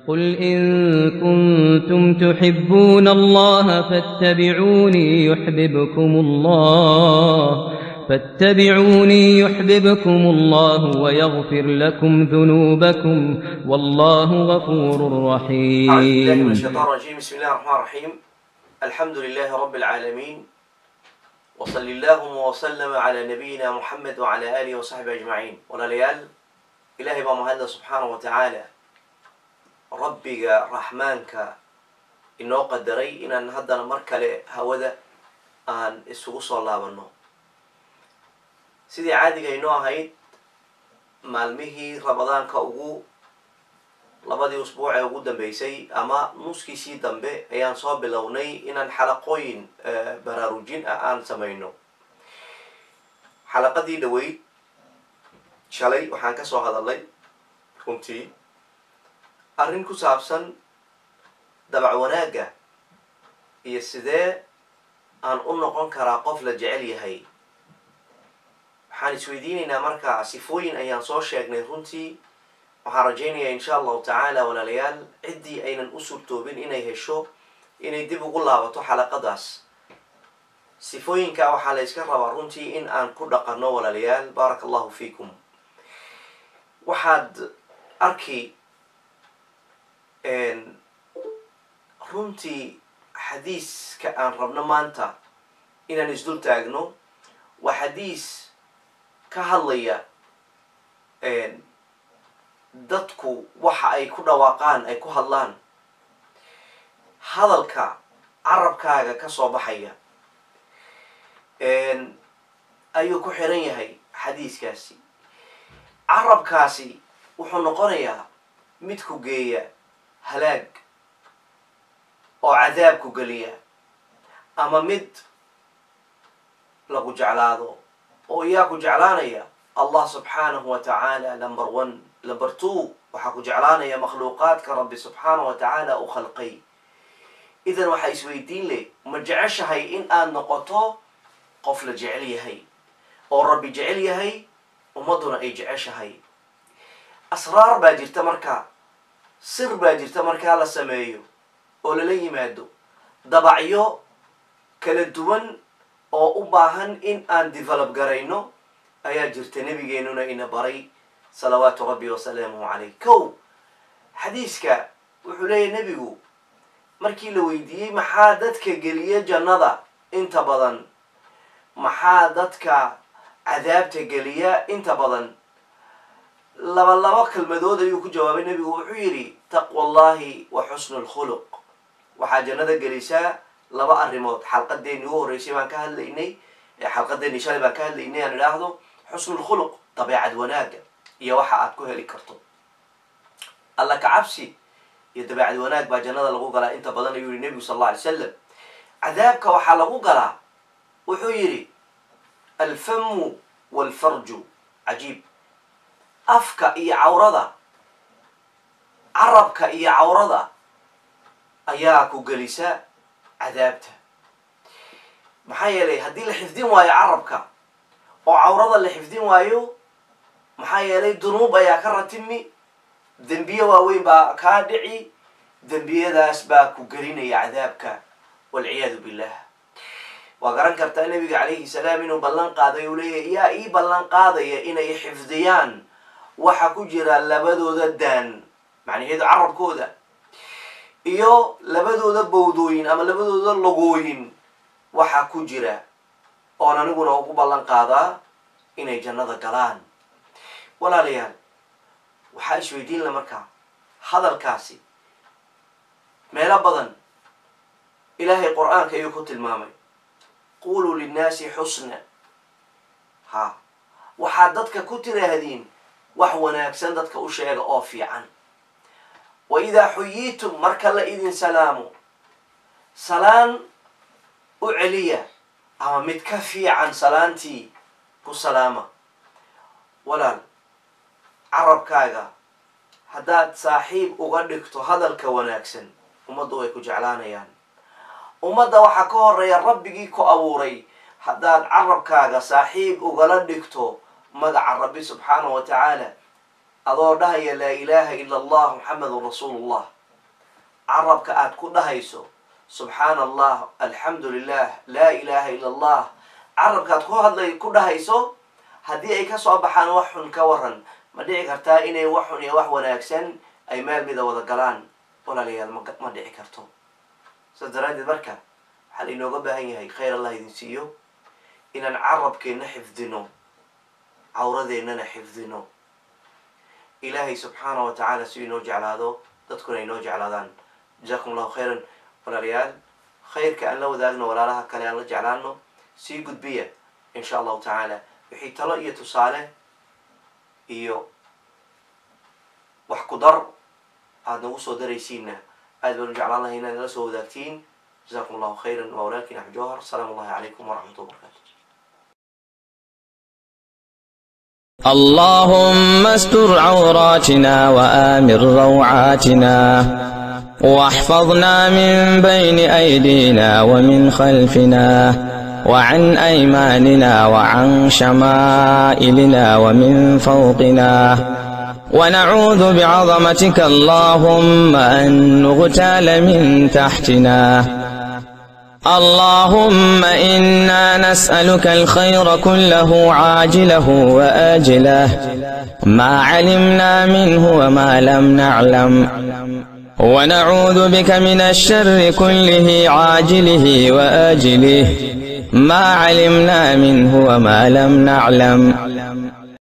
قل إن كنتم تحبون الله فاتبعوني يحببكم الله ويغفر لكم ذنوبكم والله غفور رحيم. أعوذ بالله من الشيطان الرجيم. بسم الله الرحمن الرحيم. الحمد لله رب العالمين، وصل اللهم وسلم على نبينا محمد وعلى آله وصحبه أجمعين. Walaalayaal, Ilaahay baa mahadle subxaana wa tacaala, Rabbiga Raxmaanka inoo qadaray inaan haddana mar kale hawada aan isugu soo laabanno. Sidii caadiga inoo ahayd, maalmihii Ramadaanka ugu labadii usbuuc ee ugu dambeysay ama nuskiisii dambe ayaan soo bilownay inaan xalaqooyin baraarujin ah aan samayno. Xalaqadii dhaweyd shalay waxaan ka soo hadalnay runtii arrin ku saabsan dabac wanaagga iyo sidee aan u noqon karaa qof la jecel yahay. Waxaan isweydiinaynaa markaa, sifooyin ayaan soo sheegnay runtii. Waxaan rajaynayaa, insha Allahu tacaala, walaalayaal, ciddii aynan u suurtoobin inay hesho inay dib ugu laabato xalaqadaas. Sifooyinka waxaa la yska rabaa runtii in aan ku dhaqanno. Walaalayaal, baaraka Allahu fiikum. Waxaad arki runtii xadiiska aan rabno maanta inaan isdul taagno waa xadiis ka hadlaya dadku waxa ay ku dhawaaqaan, ay ku hadlaan, hadalka carabkaaga ka soo baxaya ayuu ku xiran yahay xadiiskaasi. Carabkaasi wuxuu noqonayaa mid ku geeya halaag oo cadaab ku geliya, ama mid lagu jeclaado. Oo iyaa ku jeclaanaya? Allah subxaanahu wa tacaala, number one. Number two, waxaa ku jeclaanaya makhluuqaadka Rabbi subxaanahu wa tacaala u khalqay. Idan waxaa isweydiin leh, ma jeceshahay in aad noqoto qof la jecel yahay oo Rabbi jecel yahay, ummadduna ay jeceshahay? Asraar baa jirta markaa, sir baa jirta markaa la sameeyo oo lala yimaado dabacyo kala duwan oo u baahan in aan develop garayno ayaa jirta, nebigeenuna ina baray salawaatu Rabbi wasalaamuhu caleyh. Kow, xadiiska wuxuu leeyahy nebigu markii la weydiiyey maxaa dadka geliya jannada inta badan, maxaa dadka cadaabta geliya inta badan, laba labo kelmadood ayuu ku jawaabay nebigu. Wuxuu yidhi: "Taqwa Allahi wa xusnu lkhuluq." Waxaa jannada gelisaa laba arrimood. Xalqadeeni ugu horreysay baan ka hadlaynay, xalqadeeni shalay baan ka hadlaynay, aan idhaahdo, xusnu lkhuluq, dabeecad wanaaga iyo waxa aad ku heli karto. Alla ka cabsi iyo dabeecad wanaag baa jannada lagu galaa inta badan, ayuu yihi nebigu sal Alla alay slam. Cadaabka waxaa lagu galaa, wuxuu yidhi, alfamu walfarju. Cajiib! Afka iyo cawrada, carabka iyo cawrada ayaa ku gelisa cadaabta. Maxaa yeelay, haddii la xifdin waayo carabka oo cawrada la xifdin waayo, maxaa yeelay, dunuub ayaa ka ratimi, dembiye waaweyn baa kaa dhici, dembiyadaas baa ku gelinaya cadaabka, walciyaadu billah. Waa garan kartaa nebiga calayhi salaam inuu ballan qaaday, uu leeyahy: "Yaa ii ballan qaadaya inay xifdiyaan waxa ku jira labadooda daan?" Macnaheedu carabkooda iyo labadooda bowdooyin ama labadooda logooyin waxa ku jira, oon aniguna ugu ballan qaadaa inay jannada galaan. Walaalayaal, waxaa isweydiin la markaa, hadalkaasi meelo badan Ilaahay Qur-aanka ayuu ku tilmaamay: "Quluu linnaasi xusna." Ha, waxaad dadka ku tiraahdiin wax wanaagsan, dadka u sheega oo fiican. "Wa idaa xuyiitum," marka la idin salaamo, salaan u celiya ama mid ka fiican salaantii ku salaama. Walaal, carabkaaga haddaad saaxiib uga dhigto hadalka wanaagsan, ummaddu way ku jeclaanayaan. Ummadda waxaa ka horeeya Rabbigii ku abuuray. Haddaad carabkaaga saaxiib ugala dhigto magaca Rabbi subxaanahu wa tacaala, adoo dhahaya "Laa ilaaha ila Allah, Muxamedun rasuulullah." Carabka aad ku dhahayso "Subxaana Allah, alxamdu lilah, laa ilaha ila Allah", carabka aad ku hadlay ku dhahayso, haddii ay kasoo baxaan wax xun, ka waran? Ma dhici kartaa inay wax xun iyo wax wanaagsan ay meel mida wada galaan? Walaalayaal, ma dhici karto. Saas daraaddeed marka waxaa lainooga baahan yahay, khayr Allah idin siiyo, inaan carabkeenna xifdino, cawradeennana xifdino, Ilaahay subxaana wa tacaala si inoo jeclaado, dadkuna inoo jeclaadaan. Jazakum Allahu khayran. Walaalayaal, khayrka aan la wadaagno walaalaha kale, aan la jeclaano, sii gudbiya insha Allahu tacaala. Wixii talo iyo tusaale iyo wax ku dar aada nagu soo daraysiinna, aad baan u jeclaan lahay inaad nala soo wadaagtiin. Jazakum Allahu khayran. Waa walaalkiin Axmed Jawhar. Asalaamu Allahi calaykum waraxmat wabarakatu. اللهم استر عوراتنا وآمن روعاتنا، واحفظنا من بين أيدينا ومن خلفنا وعن أيماننا وعن شمائلنا ومن فوقنا، ونعوذ بعظمتك اللهم أن نغتال من تحتنا. اللهم إنا نسألك الخير كله، عاجله وآجله، ما علمنا منه وما لم نعلم. ونعوذ بك من الشر كله، عاجله وآجله، ما علمنا منه وما لم نعلم.